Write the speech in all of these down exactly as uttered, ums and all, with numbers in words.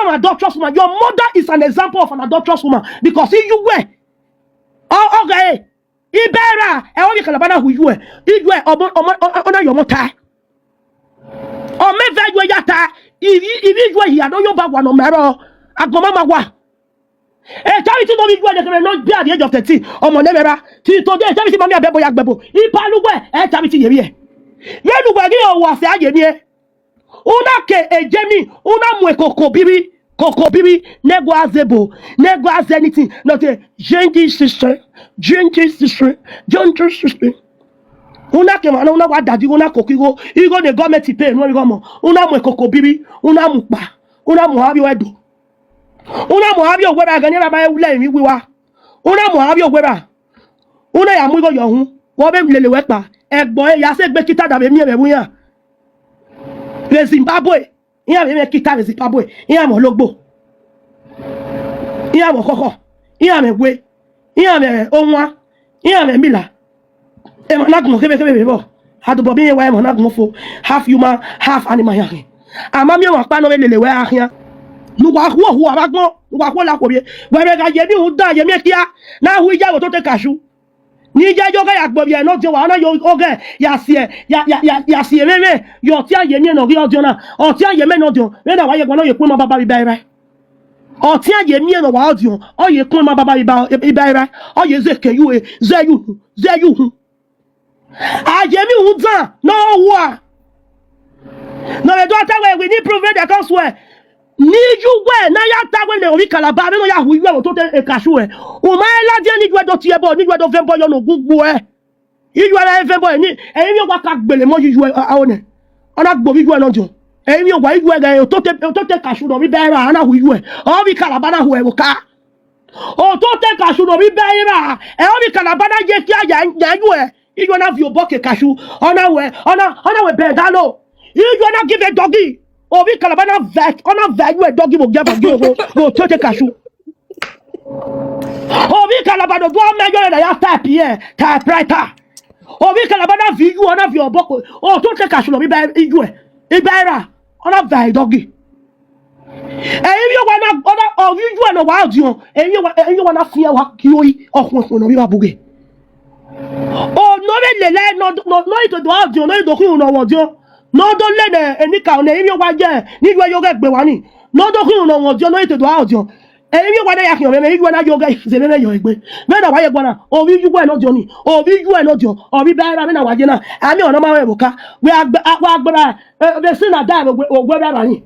an adulterous woman. Your mother is an example of an adulterous woman because iyuẹ, ọ, ọ ghe, ibẹra, ẹ, ọ vbe Calabar na hu iyuẹ, iyuẹ, ọmọ, ọmọ, ọ, ọ na ye ọmọ ta. Ọ mẹ vẹ iyuẹ ya ta, ivbi, ivbi iyuẹ hia ne ọ yọ ba wa ne ọ ma rrọọ, agbọn ma ma wa. E Charity ne ọ vbe iyuẹ nekherhe ne ọ be at the age of thirteen, ọmọ ne mwẹ ra, till today, e Charity ma miẹn abẹbo ya gbẹbo. Ipa ne uwẹ, e Charity ye vbiẹ. Vbene uwẹ ghi rẹn owa sẹ a ye miẹn. Una ke e Germany, una mu koko biri, koko biri, ne gua zẹ ebo, ne gua zẹ anything, not a change system, change system, change system. Una ke emwa na, una wa dadi igho, una koko igho, igho ne government pay enu igho ọmọ, una mu koko biri, una mu kpa, una mu avbiọ ẹdo. Una mu avbiọ owerra, ẹghẹ ne erha ma lẹ emwi wiwa. Una mu avbiọ owerra. Una ya mu igho yọ uhunmwu, vbe ọ vbe lele wẹ kpa. Ẹgbẹe ọre ya sẹ egbe kita da vbe miẹn vbe ẹvbo iran. Vbe Zimbabwe, iran vbe mwẹ kita vbe Zimbabwe, iran mwẹ ologbo, iran mwẹ ọkhọkhọ, iran mwẹ ewe, iran mwẹ owan, iran mwẹ emila. Emwa na gbọn khevbekhevbe vbe vbọ, adobọ vbe irẹn wa emwa na gbọn fo, half human, half animal iran khin. A ma miẹn ọmwa ọkpa ne ọ vbe lele wẹ a khian. Ne uwa khuo, khuo vbe agbọn, ne uwa khuo la khuo vbiẹ. Wẹ vbe gha ye emwi rhunmwuda, ye emwi ekia, ne a hu iye ẹvbo ototẹn cashew. Ne iye yo ghe ya gbe ovbi ẹre ne ọdiọn, wa na yo oghe ya si, ya, ya, ya, ya si emwemwe, ye ọtian ye emwi ne ọ ghi ọdiọn na, ọtian ye emwi ne ọdiọn, vbene a wa ye guan ne ọ ye khuẹn ma baba vbe iba ẹre. Ọtian ye emwi ne ọ wa ọdiọn, ọ ye khuẹn ma baba vbe iba, iba ẹre, ọ ye zẹ ke yu, zẹ yu, zẹ yu hu. A ye emwi rhunmwuda ne ọ hua. Ne ọ vbe do ta wẹ, we need proof that comes wẹ. Ne iyuẹ ne a ya ta wẹ ne ovbi Calabar, vbene ọ ya hu iyuẹ vbe ototẹn cashew ẹ. U ma ladian ne iyuẹ do tie ẹbọ, ne iyuẹ do vẹ ẹbọ yọ ne ogun gbuẹ. Iyuẹ vbe vẹ ẹbọ ni, ẹrinmwi owa ka gbele emọ ye iyuẹ aro nẹ. Ọ na gbe ovbi iyuẹ ne ọdiọn. Ẹrinmwi owa iyuẹ ghe ototẹn, ototẹn cashew ne ọ vbe iba ẹre ra, a na hu iyuẹ. Ovbi Calabar na hu ẹvbo ka. Ototẹn cashew ne ọ vbe iba ẹre ra, ẹ ovbi Calabar na ye kia ya, ya iyuẹ. Iyuẹ na viọ obọ ke cashew, ọ na wẹ, ọ na, ọ na wẹ bẹgalo. Iyuẹ na give a doggy. Ovbi Calabar na vẹ, ọ na vẹ iyuẹ doggy vbe ogieva ghi ogho, vbe ototẹn cashew. Ovbi Calabar do do ọmọ ẹyọ na ya type yẹ, typewriter. Ovbi Calabar na viọ iyuẹ, ọ na viọ obọ ke ototẹn cashew ne ọ vbe iba iyuẹ, iba ẹre ra, ọ na vẹ doggy. Ẹrinmwi owa na, ọ na, ovbi iyuẹ ne ọ wa ọdiọn, ẹrinmwi owa, ẹrinmwi owa na fian wa gie ori ọkhuẹnkhun ne ọ vbe iba bughe. O ne ọ vbe lele nọ, nọ, nọ i do do ọdiọn, nọ i do khin unu ọmwa ọdiọn, ne ọ do le ne enikaro ne ẹrinmwi owa ye, ne iyuẹ yo ghe gbe wa ni, ne ọ do khin unu ọmwa ọdiọn, nọ i do do ọdiọn. Ẹrinmwi owa na ya khian mwẹ, iyuẹ na yo ghe zẹ mwẹ yọ egbe. Vbene a wa ye guan na, ovbi iyuẹ ne ọdiọn ni, ovbi iyuẹ ne ọdiọn, ovbi iba ẹre ra vbene a wa ye na, a miẹn ọmwa ne ọ ma mwẹ vbe oka, wẹ a gbe, a, wa gbe ra, eh, vbe sin na da vbe owe, owe ra ra ni.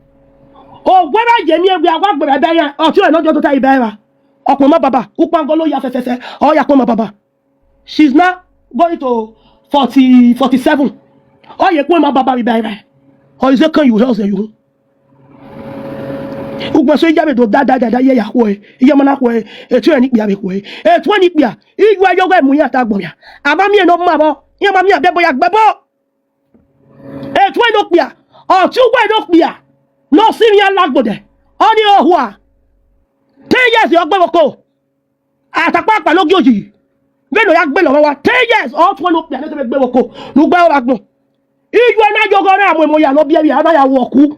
Owe ra ye miẹn wẹ a wa gbe ra iba ẹre, ọtiọnrẹn ne ọdiọn tota iba ẹre ra. Ọ khuẹn ma baba, ukpangolo ya fẹfẹfẹ, ọ ya khuẹn ma baba. She's now going to forty, forty-seven. Ọ ye khuẹn ma baba vbe iba ẹre. Ọ i zẹ kan yu hẹ ọzẹ yu. Ugbẹn so iye vbe do da da da da iye ya khuẹ, iye ma na khuẹ, etuẹ ni kpia vbe khuẹ. Etuẹ ni kpia, iyuẹ yo ghe mu iran ta agbọn ya. A ma miẹn ne ọ ma vbọ, iran ma miẹn abẹbo ya gbẹbọ. Etuẹ ne okpia, ọtiọnrẹn ne okpia, ne ọ si iran la agbodẹ, ọnii ohua. Ten years ọ gbe vbe oko. Atakpakpa ne ọ gie oyi, vbene ọ ya gbele ọmwa wa, ten years, ọ tuẹ ne okpia ne kevbe gbe vbe oko, ne ugbe ọre agbọn. Iyuẹ na yo ghe ọre a mu emọ ya ne ọ biẹ vbe a na ya ru ọku.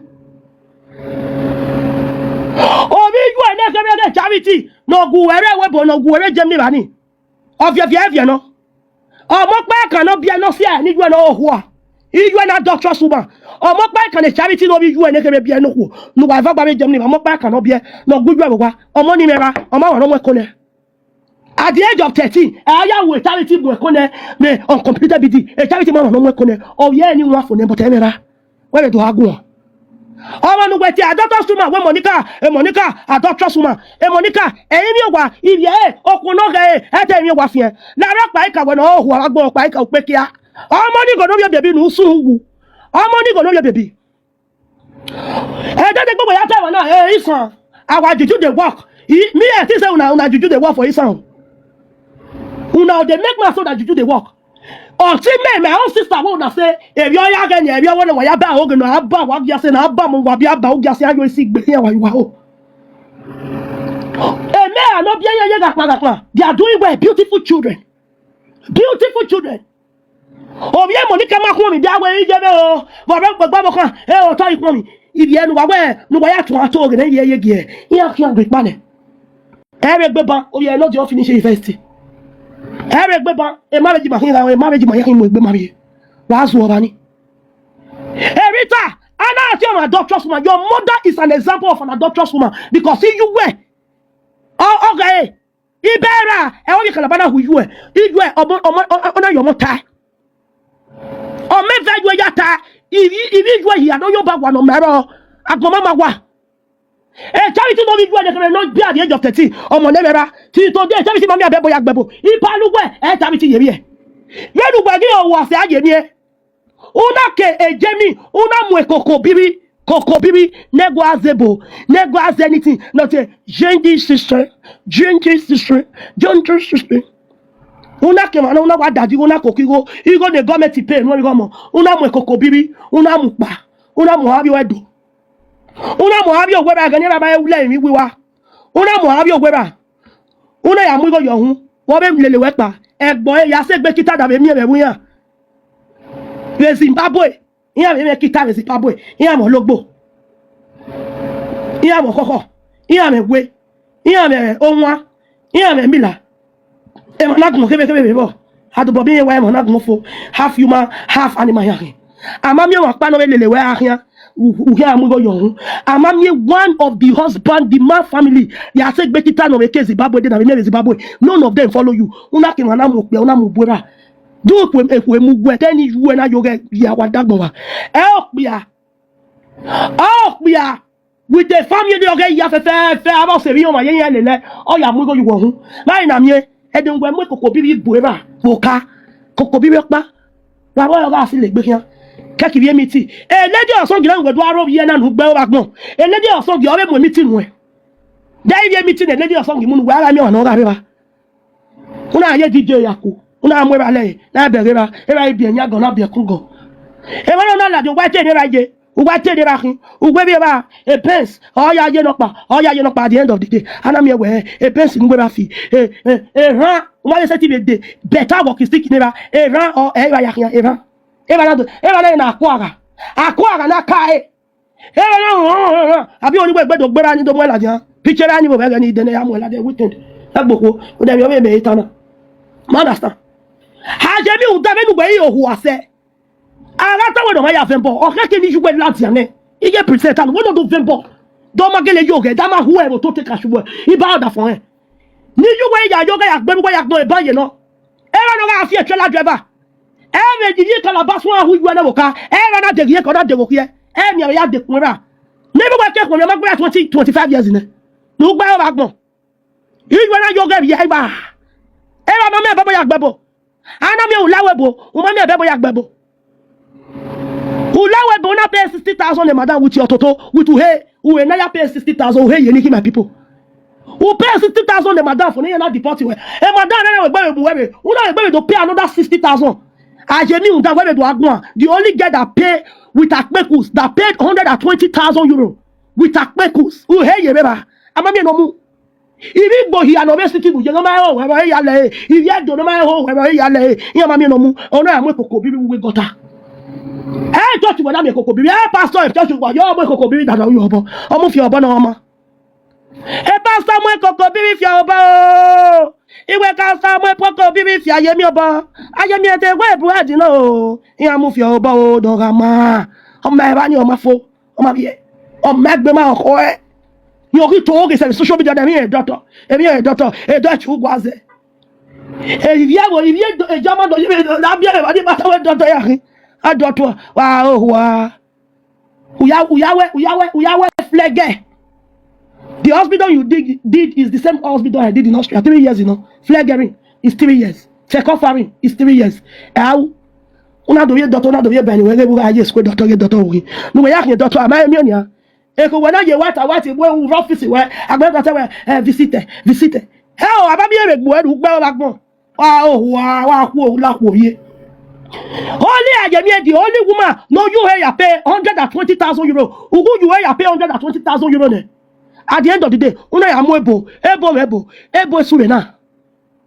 Ovbi iyuẹ ne kevbe ghe Charity, ne ọ gu ẹre ẹvbo ebo, ne ọ gu ẹre Germany ra ni. Ọ viẹ viẹ viẹ nọ. Ọmọ ọkpa kan ne ọ biẹ ne ọ si ẹe ne iyuẹ ne ọ hua. Iyuẹ na adulterous woman. Ọmọ ọkpa kan ne Charity ne ovbi iyuẹ ne kevbe biẹ ne okhuo, ne uwa eva gba vbe Germany, ọmọ ọkpa kan ne ọ biẹ, ne ọ gu iyuẹ vbe owa. Ọmọ ni mwẹ ra, ọ ma wan ne ọ mu ẹko nẹ. At the age of thirteen, a ya ru Charity mu ẹko nẹ, vbe uncompleted B D, Charity ma wan ne ọ mu ẹko nẹ. Ọ ye ni wan fo nẹ, but ẹ mwẹ ra. Wẹ vbe do gha guan. Ọmọ ne uwẹ tie adulterous woman, wẹ Monica, e Monica, adulterous woman. E Monica, ẹrinmwi owa, ivbi ẹre, okhuo ne ọ ghe ẹre, ẹ te ẹrinmwi owa fiẹn. Larre ọkpa ika wẹ ne ọ hua vbe agbọn ọkpa ika ukpe kia. Ọmọ ni ghe ne ovbi ebebi ne usun wu. Ọmọ ni ghe ne ovbi ebebi. Ẹ dede gbogbo ya ta ẹmwẹ na, eh, isan. Our juju dey work. I, me, I think say una, una juju dey work for isan. Una dey make me say una juju dey work. Ọtẹn mẹ, my own sister, wẹ una sẹ, emwi ọ ya ghẹ ni, emwi ọvbọ ne wa ya ba oghe, ne a ba wa gia sẹ, ne a ba mu wa bia ba u gia sẹ, a yo esi gbe iran wa yi wa ho. Emẹ a nọ biẹ iran ye ghakpa ghakpa. They are doing well, beautiful children. Beautiful children. Ovbi e Monica ma khuọnmwi, dia wẹ iye vbe o, vbe ọre gbẹgbẹ ọvbokhan, e otọ i khuọnmwi. Ivie ne uwa wẹ ne uwa ya tuan to ghe ne ivie ye gie, iran khian gbe ikpa nẹ. Ẹ vbe gbe ban, ovbi ẹre ne ọ diọn finish university. Ẹ vbe gbe ban, e marriage ma khin gha, e marriage ma ya khin mu egbe ma vbe. Wa zuọ ọmwa ni. Hey, Rita, a na tie ọmwa adulterous woman. Your mother is an example of an adulterous woman because see you were. Ọ, ọ ghe, ibẹ ra, ẹ, ovbi Calabar na hu iyuẹ, iyuẹ, ọmọ, ọmọ, ọ, ọ na yọ ọmọ ta. Ọ mẹ vẹ iyuẹ ya ta, ivbi, ivbi iyuẹ hia ne ọ yọ ba wa ne ọ mẹ rọ, agbọn ma ma wa. E Charity ne ovbi iyuẹ nẹkẹnẹ ne ọ be at the age of thirteen, ọmọ ne mwẹ ra, till today, Charity ma miẹn abẹbo ya gbe ẹbo. Ipa ne uwẹ, ẹ Charity ye vbiẹ. Vbene uwẹ ghi rẹn owa sẹ a ye miẹn. Una ke ejemi, una mu ekoko bibi, koko bibi, ne gua zẹ ebo, ne gua zẹ anything, not a Jewish sister, Jewish sister, Jewish sister. Una ke emwa na, una wa dadi igho, una koko igho, igho ne government pay nuẹn igho ọmọ, una mu ekoko bibi, una mu kpa, una mu avbiọ ẹdo, una mu avbiọ owe ra, ẹghẹ ne erha ma wulẹ emwi wiwa, una mu avbiọ owe ra, una ya mu igho yọ uhunmwu, wẹ vbe lele wẹ kpa, ẹgbẹe ya sẹ egbe kita da vbe miẹn vbe ẹvbo iran. Vbe Zimbabwe, iran vbe mwẹ kita vbe Zimbabwe, iran mwẹ ologbo, iran mwẹ ọkhọkhọ, iran mwẹ ewe, iran mwẹ owan, iran mwẹ emila. Emwa na gbọn khẹvbe khẹvbe vbe vbọ, a dobọ biẹ wa emwa na gbọn fo, half human, half animal iran khin. A ma miẹn ọmwa ọkpa ne ọ vbe lele wẹ a khian, u, u khian mu igho yọ uhunmwu. A ma miẹn one of the husband, the man family, ya sẹ egbe kita ne ọ vbe ke Zimbabwe, de na vbe miẹn vbe Zimbabwe, none of them follow you. Una ke emwa na mu okpia, una mu bu erha. Do ekhue, ekhue mu uwẹ, te ne iyuẹ na yo ghẹ ya wa dagbọn wa. Ẹ okpia, okpia, with the family ọghe ya fẹfẹfẹ, avbe ọse vbe iran ma ye iran lele, ọ ya mu igho ye uwẹ uhunmwu. Vbe a na miẹn, ẹdẹ uwẹ mu ekoko bibi bu erha vbe oka, koko bibi ọkpa, wa vbe ọre ọ gha si legbe khian. Kẹkẹ ivbi meeting, e lady ọsọgie na uwẹ do aro vbiẹ na ne u gbe aro vbe agbọn. E lady ọsọgie ọ vbe mu meeting nuẹn. De ivbi meeting ne e lady ọsọgie mu ne uwẹ a gha miẹn ọmwa ne ọ gha rre evba. Una ye D J ya ku, una mu evba lẹ, na bẹghe evba, evba i biẹ yan gọn, na biẹ kun gọn. Emwa na na ladian, uwa te ne evba ye, uwa te ne evba khin, uwa vbe evba, e Benz, ọ ya ye nọkpa, ọ ya ye nọkpa, at the end of the day, a na miẹn wẹ, e Benz ne uwa evba fi, e, e, erhan, uwa ye sẹtin vbe de, better walking stick ne evba, erhan, ọ, ẹ, evba ya khian, erhan. Evba na do, evba na na akua gha, akua gha na ka e. Ẹmwẹ na rọnrọnrọn, avbe ọni wẹ egbe do gbe ra ni do mu ẹre ladian, picture ra ni vbe ẹghẹ ni dẹnẹ ya mu ẹre ladian weekend. Ẹgbokhuo, odẹ vbe ọvbe mẹ ta na. Ma understand. A ye miẹn rhunmwuda vbene uwẹ i re ohu asẹ. A gha ta wẹ ne ọ ma ya vẹ obọ, ọ khẹke ne iye uwẹ ladian nẹ. Iye present ta wẹ ne ọ do vẹ obọ. Dọ ma gele yo ghẹ, da ma hu ẹre vbe otọ te ka shuẹ, I ba ọdafọn rẹn. Ne iye uwẹ ya yo ghẹ ya gbe ne uwẹ ya gbẹn eban ye nọ. Erha ne ọ gha fi ẹtuẹ la driver. Ẹ vbe ivbi Calabar suẹn hu iye uwẹ ne ẹvbo ka, erha na deghe iyeke, ọ na deghe okhiẹ, ẹ miẹn vbe ya dekun erha. Ne vbe uwẹ ke khuọnmwi, ọ ma gbe ya twenty, twenty-five years nẹ, ne u gbe ẹre vbe agbọn. Iye uwẹ na yo ghẹ vbe ya igba. Erha ma miẹn ẹbẹbọ ya gbe ẹbọ. A na miẹn ulawe ebo, u ma miẹn ẹbẹbọ ya gbe ẹbọ. Ulawe ebo na pay sixty thousand ne madam with your toto, with uhe, uhe na ya pay sixty thousand, uhe ye ni ki, my people. U pay sixty thousand ne madam for ne iran na deport wẹ. E madam na wẹ gbe vbe mu wẹ vbe, u na wẹ gbe vbe do pay another sixty thousand. A ye miẹn rhunmwuda wẹ vbe do a guan. The only girl that pay with akpekus, that paid hundred and twenty thousand euro with akpekus, uhe ye vbe evba. A ma miẹn ne ọ mu. Ivbi igbo hia ne ọ vbe city ne u ye ne ọ ma ho wẹ vbe ọ ya lẹ ẹre, ivbi Ẹdo ne ọ ma ho wẹ vbe ọ ya lẹ ẹre, iran ma miẹn ne ọ mu, ọ na ya mu ekoko bibi vbe uwu gọta. Ẹ church wẹ na miẹn ekoko bibi, ẹ pastor church wa yọ mu ekoko bibi dada uyi obọ, ọ mu fi obọ ne ọ ma. E pastor mu ekoko bibi fi obọ o, iwẹ ka sa mu ekoko bibi fi aye miẹn obọ, aye miẹn te wẹ bread nọ o, iran mu fi obọ o, dọ gha ma, ọ ma evba ni ọ ma fo. Ọ ma vbiẹ, ọ ma egbe ma khọe. Rẹn ọ ghi to ghe sẹ social media, emwi doctor, emwi doctor, e doctor chu gua zẹ. Ivbi ẹvbo, ivbi German do, ivbi na biẹ vbe evba ni ma ta wẹ doctor ya khin. A doctor, wa ohua. Uya, uya wẹ, uya wẹ, uya wẹ flẹgẹ. The hospital you did, did is the same hospital I did in Austria three years, you know. Flẹgẹrin is three years. Fẹkọfarin is three years. Ẹu, una do vbe doctor, una do vbe bẹn wẹ ghe vbe gha ye school doctor, ye doctor ru ghi. Ne uwẹ ya khian doctor, a ma miẹn ọnian. Eko wẹ na ye white, white, wẹ u rọ office wẹ, a gbẹn doctor wẹ, eh, visitor, visitor. Hẹ o, a ma miẹn vbe gbe uẹ ru gbe vbe agbọn. Wa ohua, wa khuo, la khuo ye. Only a ye miẹn the only woman ne uyu he ya pay hundred and twenty thousand euro. Ugu uyu he ya pay hundred and twenty thousand euro nẹ. At the end of the day, una ya mu ebo, ebo vbe ebo, ebo esu vbe na.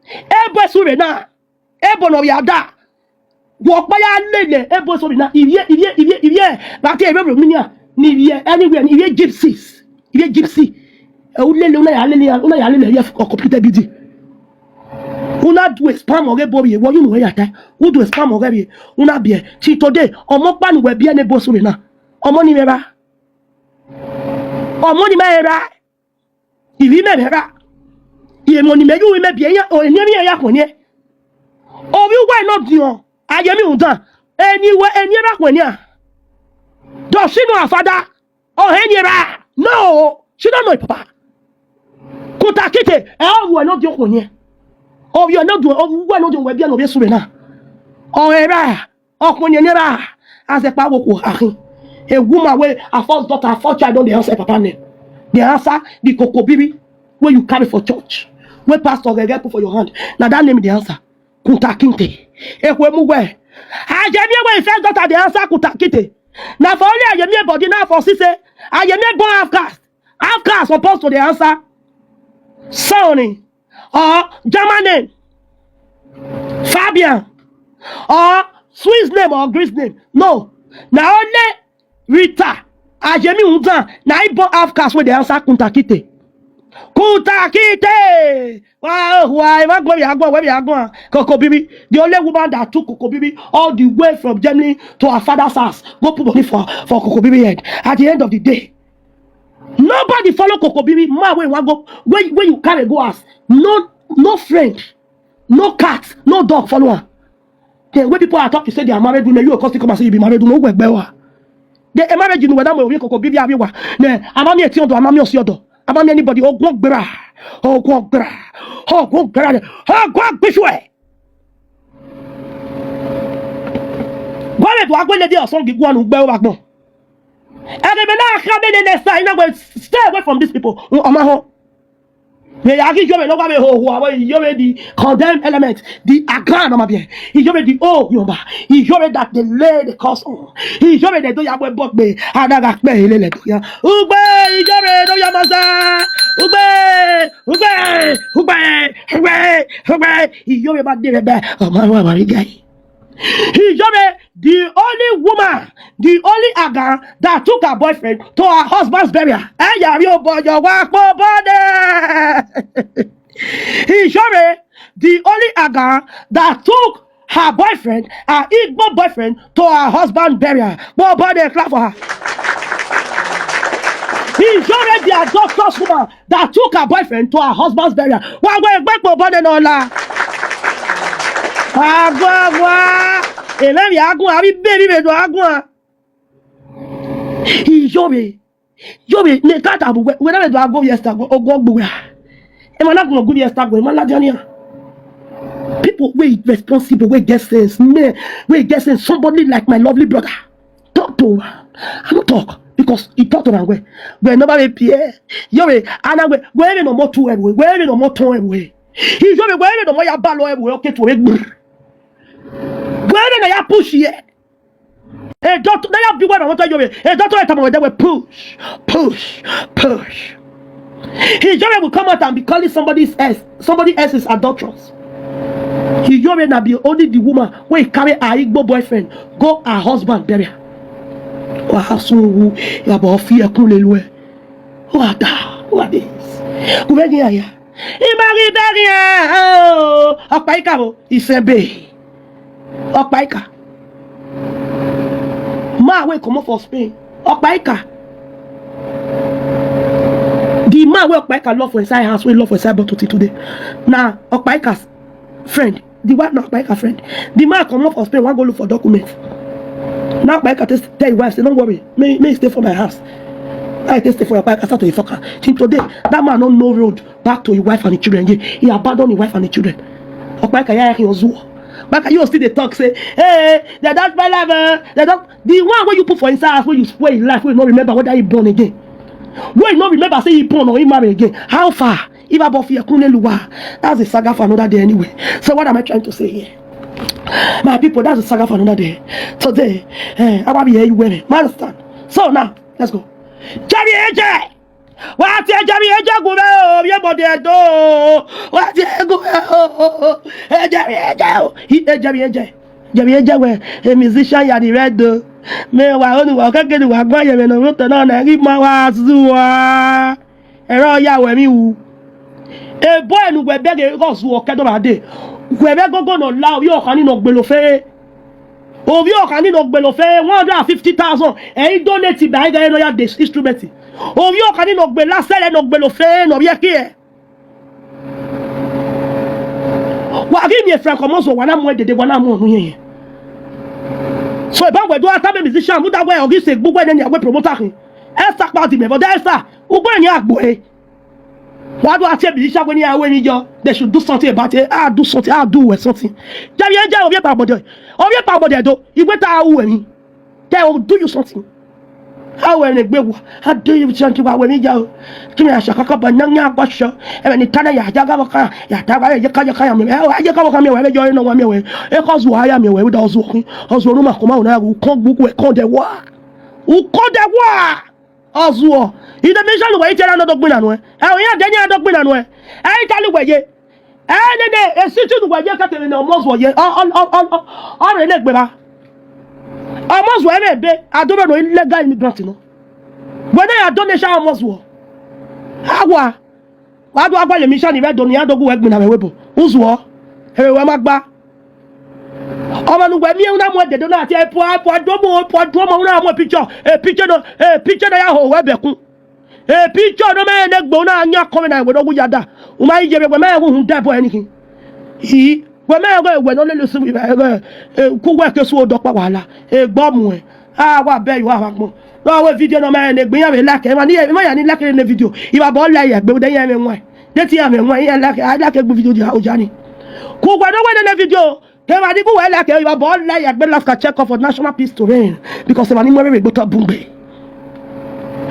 Ebo esu vbe na. Ebo ne ọ vbe a da. Wẹ ọkpa ya lele ebo esu vbe na. Ivie, ivie, ivie, ivie. Vbe a te ebo vbe miẹn nian. Ni vbe anywhere, ni vbe gypsies, ivbi gypsy. Ẹ, u lele, u na ya lele, u na ya lele ye computer building. U na do spam ọghe ebo vbe, wẹ unu ya ta, u do spam ọghe vbe, u na biẹ. Till today, ọmọ ọkpa ne uwẹ biẹ ne ebo sunu na, ọmọ ni mwẹ ra, ọmọ ni mwẹ ra. Ivbi mẹ mwẹ ra, emọ ne imẹ ye uwu mẹ biẹ iran, eni emwi iran ya khuẹnniẹn. Ovbi uwa nọ diọn, a ye emwi rhunmwuda, eni wẹ, eni erha khuẹnniẹn. Does she know her father? Ọ hẹn eni erha? No, she don't know her papa. Kuntakite, ẹ, ovbi uwa nọ diọn khuẹnniẹn. Ovbi uwa nọ diọn, ovbi uwa nọ diọn, wẹ biẹ ne ovbi esu vbe na. Ọ hẹn erha. Ọkpọnmwẹ ne erha, azẹkpa wo okhuo kha khin. A woman wey her first daughter, her first child don dey answer papa name. Dey answer the koko bibi wey you carry for church, wey pastor ghẹghẹ put for your hand. Na that name dey answer. Kuntakinte. Ekhue mu wẹ, Ayemi wey first daughter dey answer Kuntakinte. Na for only Ayemi body na for see say Ayemi born half caste. Half caste suppose to dey answer Sonny or German name, Fabian, or Swiss name or Greece name. No. Na only Rita Ayemi Udan, na I born half caste wey dey answer Kuntakite. Kuntakite! Wa, wa, ẹ ma gbẹn vbe agbọn, wẹ vbe agbọn. Koko Bibi, the only woman that took Koko Bibi all the way from Germany to her father's house, go put money for, for Koko Bibi head. At the end of the day, nobody follow Koko Bibi, man wey wan go, wey, wey you carry go house. No, no friend, no cat, no dog follow am. Then when people are talking say they are married women, you go come still come and say you be married woman. Uwẹ gbe wa. The, a marriage in Weda mo Koko Bibi abi wa. Ne, a ma miẹn etiọndọ, a ma miẹn ọsiọdọ, a ma miẹn anybody. Ogun gbera, ogun gbera, ogun gbera, ogun gbisuẹ. Why do I go let the song go on ugbe wa gbọn? Ẹghe mẹ na kha mẹ nene sa, I na wẹ, stay away from these people. Ọma họn. Vbe ya ghi Ijobi ne ọ wa vbe hoho avbe Ijobi the condemn element, the agan ọma biẹ. Ijobi the old Yoruba. Ijobi that they lay the curse on. Ijobi ne do ya wẹ bọgbe, a na gha kpẹ ele lẹ do ya. Ugbe, Ijobi do ya masa. Ugbe, ugbe, ugbe, ugbe, ugbe. Ijobi ma de rẹ bẹ, ọma wa wa ri gai. Ijobi, the only woman, the only agan that took her boyfriend to her husband's burial. Ẹ ya vbe obọ yọ wa kpo obọ nẹ. Ijobi, the only agan that took her boyfriend, her Igbo boyfriend, to her husband burial. Kpo obọ nẹ, clap for her. Ijobi, the adulterous woman that took her boyfriend to her husband's burial. Wa wẹ egbe kpo obọ nẹ ne ọ la. Aguan, aguan. Emẹ vbe aguan, avbe ibe vbe do aguan. Ijobi, Ijobi, ne ka ta bu wẹ, wẹ na vbe do aguan vbe Esther, ogun gbe wẹ. Emwa na gun ogun vbe Esther, emwa ladian nian. People wey responsible, wey get sense, men wey get sense, somebody like my lovely brother. Talk to her. I no talk because he talk to her well. Wẹ ne ọ ba vbe biẹ. Ijobi, a na wẹ, wẹ vbe ne ọmọ tu ẹvbo, wẹ vbe ne ọmọ tọn ẹvbo. Ijobi, wẹ vbe ne ọmọ ya balọ ẹvbo, ọ ke tuẹ vbe gbrr. Wẹ vbe ne ya push ye. A doctor, na ya bi wẹ na wọta Ijobi. A doctor tell me that we push, push, push. Ijobi will come out and be calling somebody's ex, somebody else's adulteress. Ijobi na be only the woman wey carry her Igbo boyfriend go her husband burial. Wa ha sun wu, ya bọ fi ẹkun lele uẹ. What the, what this? Kuvẹ ghi aya. I ma ghi bẹ ghi aya o. Ọkpaika o, isẹbe. Ọkpaika. Man wey comot for Spain. Ọkpaika. The man wey Ọkpaika love for inside house, wey love for inside bottle till today. Na Ọkpaika's friend. The wife na Ọkpaika friend. The man comot for Spain, wan go look for documents. Na Ọkpaika tell his wife say, "Don't worry, may, may he stay for my house." I take stay for Ọkpaika, start to dey fuck am. Till today, that man no know road back to his wife and his children again. He abandon his wife and his children. Ọkpaika, ya he ozuo. Ọkpaika, you still dey talk say, "Hey, they don't spell love, eh, they don't." The one wey you put for inside house, wey you spoil his life, wey you no remember whether he born again. Wey you no remember say he born or he marry again. How far? If I fi ẹkun lele uwa, that's a saga for another day anyway. So what am I trying to say here? My people, that's a saga for another day. Today, eh, I will be here, you women. My understand? So now, let's go. Jerry A J! Wa tie Jerry A J gu vbe o, vbe body Edo. Wa tie gu vbe o, o, o. Eh, Jerry A J o. He, eh, Jerry A J. Jerry A J wẹ, a musician ya the red o. Mẹ wa ho ni wa, ọ kẹkẹ ni wa guan ye ẹmwẹ ne ọ rre otọ na, na ghi ma wa zuọ. Ẹre ọ ya wẹ emwi ru. Ebo ẹre ne uwẹ bẹghe ighẹ ọ zuọ kẹdọ vbe dee. Wẹ vbe ẹgogo ne ọ la, ovbi ọkhan ni ne ọ gbele ofẹre. Ovbi ọkhan ni ne ọ gbele ofẹre, one hundred and fifty thousand, ẹ i donate ba ighẹ ne ọ ya de instrument. Ovbi ọkhan ni ne ọ gbele asẹrẹ ne ọ gbele ofẹre ne ọ vbiẹ khiẹ. Wa ghi miẹn Frank Omozuo, wa na mu ẹn dede, wa na mu ọnu yẹn yẹn. So, eba wẹ do a tama musician, muda wẹ ọ ghi sẹ egbe uwẹ nene a wẹ promoter khin. Esther kpa di mẹ, but Esther, ugbẹn ni a gbe ẹre. Wa do a tie musician wẹ ne iran ru emwi yọ, they should do something about it. A do something, a do wẹ something. Jẹ vbe jẹ ovbi ekpa ọmọdẹ, ovbi ekpa ọmọdẹ do, I wẹ te a ru emwi. They will do you something. A wẹ ne egbe wa, a do you something, wa wẹ emwi ya o. Kí mi a ṣe àkọ́kọ́ bọ̀ yán yán agbọ́ṣọ. Ẹ̀rẹ̀ ni tánà yà já gábọ̀ kan, yà tá wàá yẹ ká yẹ ká yà mí. Ẹ wá yẹ ká wọ́n ká mi wẹ̀, ẹ jọ iná wa mi wẹ̀. Ẹ kọ́ zuọ aya mi wẹ̀, wíwá ọzuọ kún. Ọzuọ ọdún màkúmá òun náà wù kán gbogbo ẹ̀ kán dẹ̀ wá. Wù kán dẹ̀ wá. Ọzuọ. Ìdè mi ṣàlùwẹ̀ yìí tẹ́lẹ̀ náà dọ́gbìn nànú ẹ. Ẹ ò yẹn dẹ́ni ẹ dọ́gbìn nànú ẹ. Ẹ yìí tálùwẹ̀ yé. Ẹ nene, esi tunu wẹ ye kẹkẹ ne Omozuo ye, ọ, ọ, ọ, ọ, ọ, ọ rre ne egbe ra. Omozuo ẹmwẹ ebe, a do rẹ ne illegal immigrant nọ. Wẹ ne ya do ne sha Omozuo. Awa, wa do agba ye mi sha ni vbe do ni a do gu wẹ gbinna vbe webo. Uzuo, ẹre wẹ ma gba. Ọmọ ne uwẹ miẹn una mu ẹdẹdẹ na tie, pua, pua, do mu, pua, do mu, una mu picture, e picture no, e picture na ya ho wẹ bẹkun. E picture nọ ma rẹn ne egbe, una yan kọmẹ na wẹ ne ọ wu ya da. U ma i ye vbe wẹ ma rẹn uhunmwu da ẹbọ ẹre ni khin. I, wẹ ma rẹn wẹ ne ọ lele usu vbe, e, ku wẹ ke su odọ kpa wahala. Egbe ọ muẹn. A wa bẹ yo avbe agbọn. Rọ wẹ video nọ ma rẹn ne egbe, iran vbe like, emwa ni, emwa ya ni like ne video. Ivba bọ like ya egbe, de iran mwẹ wan. De te iran mwẹ wan, iran like, a like egbe video dia oja ni. Ku wẹ ne wẹ ne video. Kevbe a ni bu wẹ like, ivba bọ like ya egbe, like and check up for national peace to reign. Because emwa ni mu ẹvbe egbe otọ bun gbe.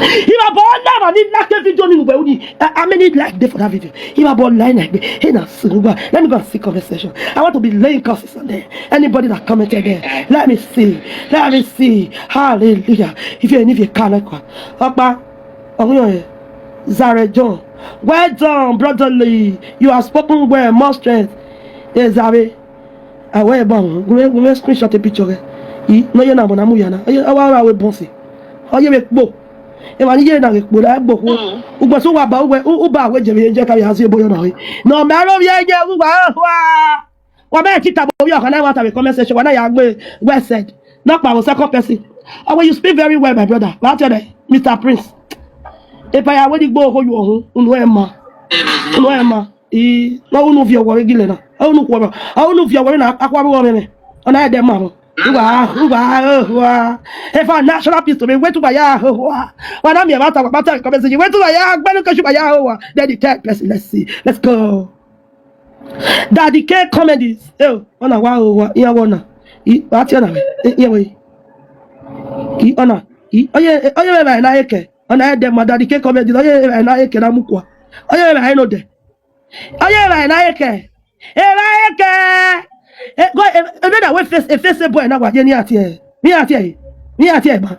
Ivba bọ like, emwa ni like video ni ugbo uni. Uh, how many like dey for that video? Ivba bọ like na egbe. Hey, na see, go, let me go and see comment section. I want to be laying curses on there. Anybody that commented there, let me see. Let me see. Hallelujah. If you, if you can't, like, Opa, Ogunyoye, Zare John. Well done, brotherly. You have spoken well. More strength. Ezare. Awẹ ba wọn, gu mwẹ, gu mwẹ screenshot picture ghẹ. I, ne ọ ye na mọ na mu ya na. Ọ ye, ọ wa ra wẹ bọsi. Ọ ye vbe kpo. Emwa ni ye na ghe kpo, la gbe okhuo. Mm. Ugbẹn sẹ uwa ba, uwẹ, u, u ba wẹ je vbe ye je ka vbe a si ebo yọ na re. Ne ọ ma rẹ ovbi ẹyẹ, uwa hua. Wa ma ti tama ovbi ọkhan na, wa tama comment section, wa na ya gbe well said. Nọkpa vbe second person. Oh, well, you speak very well, my brother. Wa tell them, Mister Prince. Epa ya wẹ ni gbe oho yu ọhun, unu ẹ ma. Unu ẹ ma. I, na unu viọ wọ vbe gilẹ na. A unu khuọ, a unu viọ wọ vbe na, akhuọ vbe wọ vbe mẹ. Ọ na ẹdẹ ma vbọ. Uwa, uwa, uwa. If a national pistol, wait to ya, uwa. Wa na mi about, about comment section. Wait to ya, gbẹnu kesu ya, uwa. Then the third person, let's see. Let's go. Daddy K comedies. Eh, ọ na wa, uwa, iran wọ na. I, wa tie na. Eh, iran wẹ. I, ọ na. I, ọ ye, ọ ye vbe na eke. Ọ na ẹdẹ ma Daddy K comedies. Ọ ye vbe na eke na mu kua. Ọ ye vbe na ẹnodẹ. Ọ ye vbe na eke. Evba eke. E, go, e, e, vbene wẹ face, e face boy na wa ye ni a tie. Ni a tie. Ni a tie ba.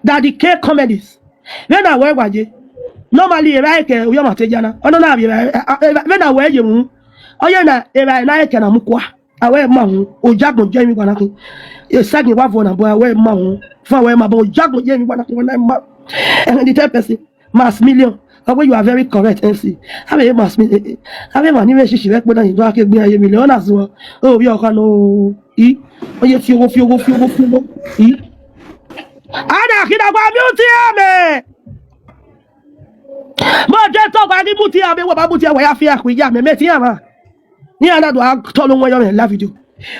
Daddy K comedies. Vbene wẹ wa ye. Normally, evba eke, u yọ ma te ya na. Ọ nọ na vbe evba, e, e, vbene wẹ ye mu. Ọ ye na, evba na eke na mu kua. Awẹ ma hu, ojagbọn ye emwi wa na khin. E sẹgin wa vọ na, but awẹ ma hu. Fa awẹ ma, but ojagbọn ye emwi wa na khin, wa na ma. And the third person. Max Million. Ọghe, you are very correct, M C. Avbe Max Million, eh, eh, avbe emwa ni vbe shishi vbe ẹkpo na, you don't have to be a million as well. Oh, we are no. I. Oye, fi owo, fi owo, fi owo, fi owo. I. Ana kina gua mute ya mẹ. Mo je to gua ni mute ya mẹ, wo ba mute ya, wa ya fi akhu ya mẹ, mẹ ti ya ma. Ni ana do a tolo wẹ yọ mẹ la video.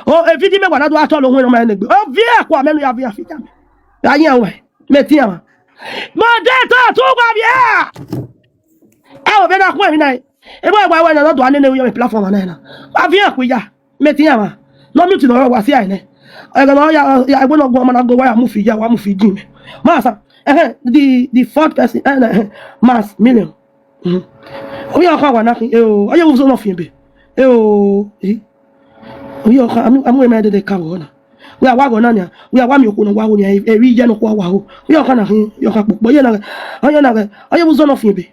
O, e video mẹ wa na do a tolo wẹ yọ mẹ ne gbe. O, vi akhu mẹ nu ya vi afi ya mẹ. Ya yan wẹ. Mẹ ti ya ma. Mo de to tu gua via. Ẹ wo vbe na khu emwi na. E bo wa wa na do anene yo me platform na na. Wa via khu ya. Mẹ ti ya ma. No mute no wa si ai ne. Ẹ ga no ya, ya, egbe no gu ọmọ na go wa ya mu fi ya, wa mu fi jin. Masa, eh, the, the fourth person, eh, eh, Max Million. Mhm. Omi ọkọ wa na khin, eh, o, oye wo zo no fi ebe. Eh, o, eh. Omi ọkọ, amu, amu eme dede ka wo na. Wẹ a wa gọ na nia, wẹ a wa miẹn okhuo ne ọ wa ho nia, ẹ, ẹre iye ne okhuo a wa ho. Wẹ ọkhan na khin, wẹ ọkhan kpokpo, ọ ye na ghẹ, ọ ye na ghẹ, ọ ye vbe uzọ nọ fian ebe.